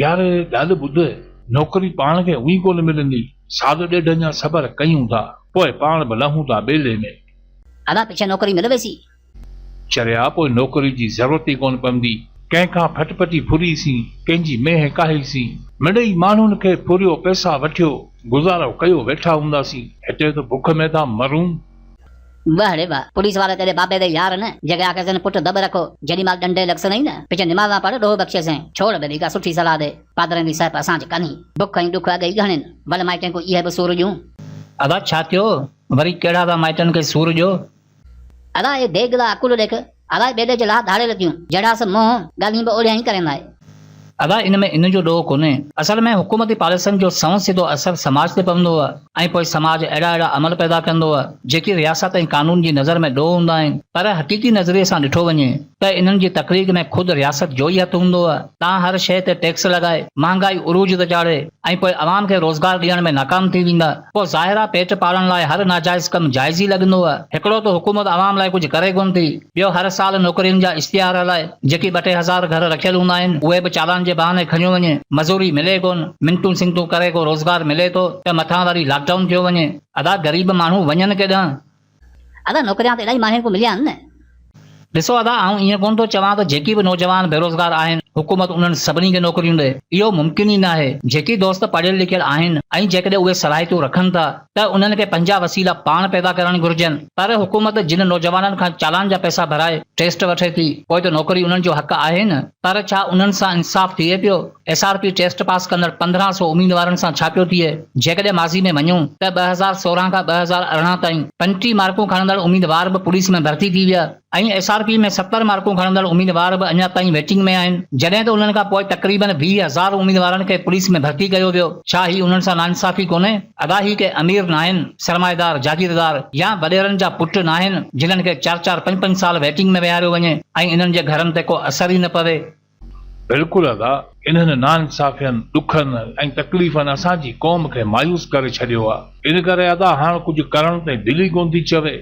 يار ڳالهه ٻڌ، نوڪري پاڻ کي اونئي ڪونه ملندي، سال ڏيڍ اڃا صبر ڪيون ٿا، پوء پاڻ به لهون ٿا ٻيلي ۾. ادا پڇ نوڪري ملي ويسي. چريا پوء نوڪري جي ضرورت ئي ڪونه پوندي، ڪنهن کان ڦٽ پٽي ڦري سين، ڪنهن جي مينهن ڪاهي سين، مڙئي ماڻهن کي ڦريو پئسا وٺيو گذارو ڪيو ويٺا هونداسين، هتي ته بک ۾ ٿا مرون. واه ڙي واه، پوليس وارا تيڏي بابي the يار نه، جيڪي آکيسين پٽ دٻ رکو، جيڏي مهل ڏنڊي لڳسنئي نه، پڇ نمازان پڙهه ڏوهه بخشيسين، ڇوڙ ٻيلي ڪا سٺي صلاح ڏي، پادرين the سهپ اسان چ ڪانهي، بک ۽ ڏک اڳ ئي گهڻين، ول مائٽين ڪو اهي به سور ڏيون. ادا ڇا ٿيو، وري ڪهڙا ٿا مائٽن کي سور ڏيو. ادا اي ديڳ دا عقل ڏيک، الاء ٻيلي جي لاهه ڌاڙيل ٿيون، جهڙاس منهن، ڳالهين به اوڙيان ئي ڪرين آهي. ادا ان ۾ ان جو ڏوهه ڪونهي. اصل ۾ حڪومتي پاليسين جو سنئون سڌو اثر سماج تي پوندو آهي ۽ پوء سماج اهڙا اهڙا عمل پيدا ڪندو آهي جيڪي رياست ۽ قانون جي نظر ۾ ڏوهه هوندا آهن پر حقيقي نظريي سان ڏٺو وڃي ته انهن جي تخليق ۾ خود رياست جو ئي هٿ هوندو آهي. تان هر شيء تي ٽيڪس لڳائي مهانگائي عروج تي چاڙهي ۽ پوء عوام کي روزگار ڏيڻ ۾ ناڪام ٿي ويندا. پوء ظاهر آ پيٽ پالڻ لاء هر ناجائز ڪم جائز ئي لڳندو آ. هڪڙو ته حڪومت عوام لاء ڪجهه ڪري ڪونه ٿي، ٻيو هر سال نوڪرين جا اشتهار هلائي جيڪي ٻه ٽي هزار گهر رکيل هوندا آهن اهي به چالان جي بهاني کڻيو وڃي، مزوري ملي ڪونه، منتون سنتون ڪري ڪو روزگار ملي ٿو ته مٿان وري لاڪ ڊائون ٿيو وڃي. ادا غريب ماڻهو وڃن ڪيڏانهن؟ ادا نوڪريان ته الاهي ماڻهن کي مليا آهن نه. ڏسو ادا آئون ائين ڪونه ٿو چوان ته جيڪي به نوجوان بيروزگار آهن حڪومت انهن سڀني کي نوڪريون ڏئي اهو ممڪن ئي ناهي جيڪي دوست پڙهيل لکيل آهن ۽ جيڪڏهن اهي صلاحيتون رکن ٿا ته انهن کي پنهنجا وسيلا پاڻ پيدا ڪرڻ گهرجن پر حڪومت جن نوجوانن کان چالان جا پئسا ڀرائي ٽيسٽ وٺي ٿي پوء ته نوڪري انهن جو حق آهي نه پر ڇا انهن سان انصاف ٿئي پيو؟ S R P test pass ڪندڙ 1500 اميدوارن سان ڇا پيو ٿئي؟ جيڪڏهن ماضي ۾ وڃون ته 2016 کان 2018 تائين 35 مارڪون کڻندڙ اميدوار به پوليس ۾ ڀرتي ٿي ويا ۽ ايس آر پي ۾ 70 مارڪون کڻندڙ اميدوار به اڃا تائين ويٽنگ ۾ آهن جڏهن ته انهن کان پوء تقريبن 20 هزار اميدوارن کي پوليس ۾ ڀرتي ڪيو ويو ڇا هي انهن سان ناانصافي ڪونهي؟ ادا هي ڪي امير ناهن، سرمائيدار، جاگيردار يا وڏيرن جا پٽ ناهن جنھن کي چار چار پنج پنج سال ويٽنگ ۾ ويهاريو وڃي ۽ انهن جي گهرن تي ڪو اثر ئي نه پوي. بلڪل ادا، انهن ناانصافين، ڏکن ۽ تڪليفن اسان جي قوم کي مايوس ڪري ڇڏيو آ. ان ڪري ادا هاڻ ڪجهه ڪرڻ تي دل ئي ڪونه ٿي چوي.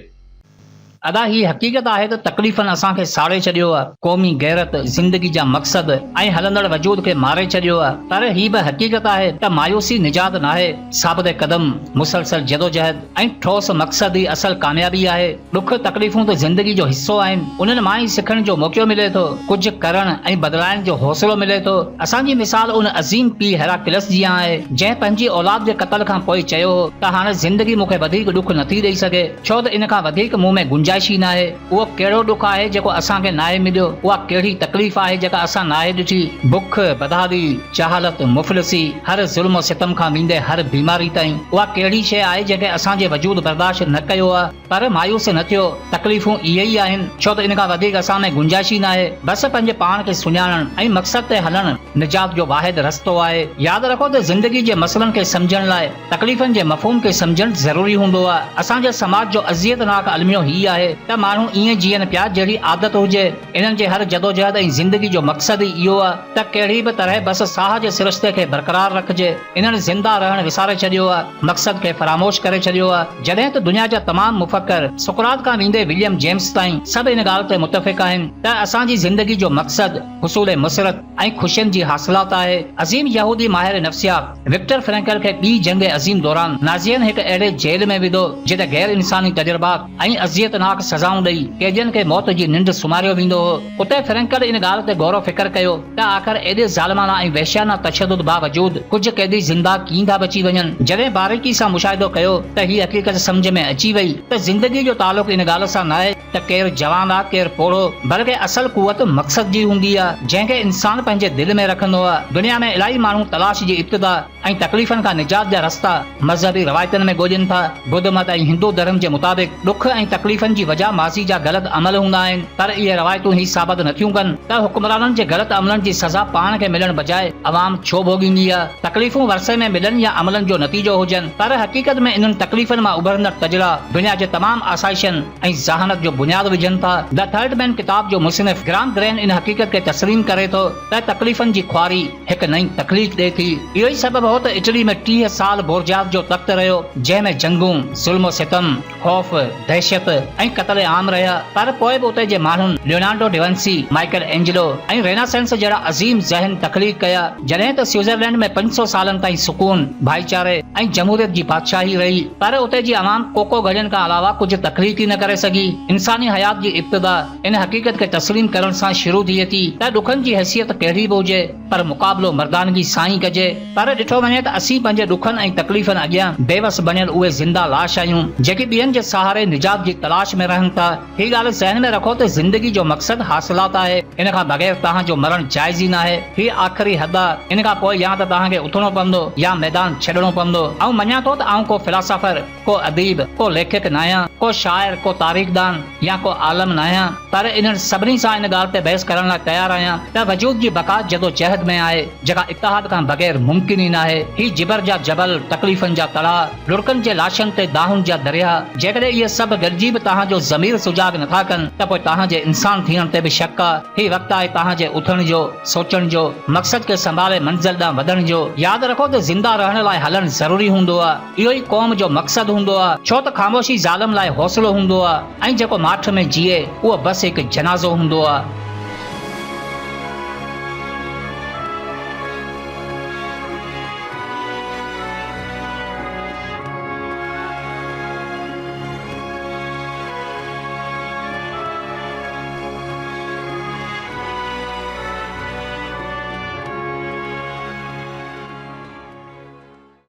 ادا هي حقيقت آهي ته تڪليفن اسان کي ساڙي ڇڏيو آ، قومي غيرت، زندگي جا مقصد ۽ هلندڙ وجود کي ماري ڇڏيو آ، پر هي به حقيقت آهي ته مايوسي نجات ناهي، ثابت قدم، مسلسل جدوجهد ۽ ٺوس مقصد ئي اصل ڪاميابي آهي. ڏک تڪليفون ته زندگي جو حصو آهن، انهن مان ئي سکڻ جو موقعو ملي ٿو، ڪجهه ڪرڻ ۽ بدلائڻ جو حوصلو ملي ٿو. اسان جي مثال ان عظيم پيء هيراڪلس جيان آهي، جنهن پنهنجي اولاد جي قتل کان پوء چيو هو ته هاڻي زندگي مون کي وڌيڪ ڏک نٿي ڏئي سگهي، ڇو ته ان کان وڌيڪ مون ۾ گنجائش ئي ناهي. اهو ڪهڙو ڏک آهي جيڪو اسان کي ناهي مليو؟ اها ڪهڙي تڪليف آهي جيڪا اسان ناهي ڏٺي؟ بک، بدحالي، جهالت، مفلسي، هر ظلم و ستم کان ويندي هر بيماري تائين، اها ڪهڙي شيء آهي جنهن کي اسان جي وجود برداشت نه ڪيو آهي؟ پر مايوس نه ٿيو، تڪليفون اهي ئي آهن، ڇو ته ان کان وڌيڪ اسان ۾ گنجائش ئي ناهي. بس پنهنجي پاڻ کي سڃاڻڻ ۽ مقصد تي هلڻ نجات جو واحد رستو آهي. ياد رکو ته زندگي جي مسئلن کي سمجهڻ لاء تڪليفن جي مفهوم کي سمجهڻ ضروري هوندو آهي. اسان جي سماج جو اذيتناڪ الميو هي آهي ته ماڻهو ائين جيئن پيا جهڙي عادت هجي. انهن جي هر جدوجهد ۽ زندگي جو مقصد ئي اهو آهي ته ڪهڙي به طرح بس ساهه جي سرشتي کي برقرار رکجي. انهن زنده رهڻ وساري ڇڏيو آهي، مقصد کي فراموش ڪري ڇڏيو آهي. جڏهن ته دنيا جا تمام مفڪر، سقراط کان ويندي وليم جيمس تائين سڀ ان ڳالهه تي متفق آهن ته اسان جي زندگي جو مقصد حصول مسرت ۽ خوشين جي حاصلات آهي. عظيم يهودي ماهر نفسيات وڪٽر فرينڪل کي ٻي جنگ عظيم دوران نازين هڪ اهڙي جيل ۾ وڌو جتي غير انساني تجربات ۽ اذيتناڪ سزائون ڏئي قيدين کي موت جي ننڊ سمهاريو ويندو هو. اتي فرينڪل ان ڳالهه تي غور و فڪر ڪيو ته آخر ايڏي ظالمانه ۽ وحشيانه تشدد باوجود ڪجهه قيدي زنده ڪيئن ٿا بچي وڃن؟ جڏهن باريڪي سان مشاهدو ڪيو ته هي حقيقت سمجهه ۾ اچي وئي ته زندگي جو تعلق ان ڳالهه سان ناهي ته ڪير جوان آ ڪير پوڙهو بلڪه اصل قوت مقصد جي هوندي آ جنهن کي انسان پنهنجي دل ۾ رکندو آ. دنيا ۾ الاهي ماڻهو تلاش جي ابتدا ۽ تڪليفن کان نجات جا رستا مذهبي روايتن ۾ ڳولين ٿا. ٻڌ مت ۽ هندو ڌرم جي مطابق ڏک ۽ تڪليفن جي وجهه ماضي جا غلط عمل هوندا آهن پر اهي روايتون هي ثابت نٿيون ڪن ته حڪمرانن جي غلط عملن جي سزا پاڻ کي ملڻ بجاء عوام ڇو ڀوڳيندي آهي. تڪليفون ورثي ۾ ملن يا عملن جو نتيجو هجن پر حقيقت ۾ انهن تڪليفن مان اڀرندڙ تجرا دنيا جي تمام آسائشن ۽ ذهانت جو بنياد وجهن ٿا. The third مين ڪتاب جو مصنف گرام گرين ان حقيقت کي تسليم ڪري ٿو ته تڪليفن جي خواري هڪ نئين تخليق ڏئي ٿي. اهو ئي سبب هو ته اٽلي ۾ 30 سال بورجياز جو تخت رهيو، جنهن ۾ جنگون، ظلم و ستم، خوف، دهشت ۽ ۽ قتل عام رهيا، پر پوء به اتي جي ماڻهن Leonardo da Vinci, Michelangelo ۽ Renaissance جهڙا عظيم ذهن تخليق ڪيا، جڏهن ته سوئٽزرلينڊ ۾ 500 سالن تائين سڪون، ڀائيچاري ۽ جمهوريت جي بادشاهي رهي، پر اتي جي عوام ڪوڪو گهڙين کان علاوه ڪجهه تخليق ئي نه ڪري سگهي. انساني حيات جي ابتدا ان حقيقت کي تسليم ڪرڻ سان شروع ٿئي ٿي ته ڏکن جي حيثيت ڪهڙي به هجي، پر مقابلو مردانگي سان ئي ڪجي. پر ڏٺو وڃي ته اسين پنهنجي ڏکن ۽ تڪليفن اڳيان بيوس بڻيل اهي زنده لاش آهيون، جيڪي ٻين جي سهاري نجات جي تلاش ۾ رهن ٿا. هي ڳالهه ذهن ۾ رکو ته زندگي جو مقصد حاصلات آهي، ان کان بغير توهان جو مرڻ جائز ئي ناهي. هي آخري حد آ، ان کان پوء يا ته توهان کي اٿڻو پوندو يا ميدان ڇڏڻو پوندو. آئون مڃان ٿو ته آئون ڪو فلاسافر، ڪو اديب، ڪو ليکڪ ناهيان، ڪو شاعر، ڪو تاريخدان يا ڪو عالم ناهيان، پر انهن سڀني سان ان ڳالهه تي بحث ڪرڻ لاء تيار آهيان ته وجود جي بقا جدوجهد ۾ آهي، جيڪا اتحاد کان بغير ممڪن ئي ناهي. هي جبر جا جبل، تڪليفن جا تلاء، لڙڪن جي لاشن تي دانهن جا درياهه، جيڪڏهن اهي سڀ گڏجي به توهان جو ضمير سجاڳ نٿا ڪن ته پوء توهان جي انسان ٿيڻ تي به شڪ آ. هي وقت آهي توهان جي اٿڻ جو، سوچڻ جو، مقصد کي سنڀالي منزل ڏانهن وڌڻ جو. ياد رکو ته زنده رهڻ لاء هلڻ ضروري هوندو آ. اهو ئي قوم جو مقصد هوندو آ. ڇو ته خاموشي ظالم لاء حوصلو هوندو آ ۽ جيڪو ماٺ ۾ جيئي اهو بس هڪ جنازو هوندو آ.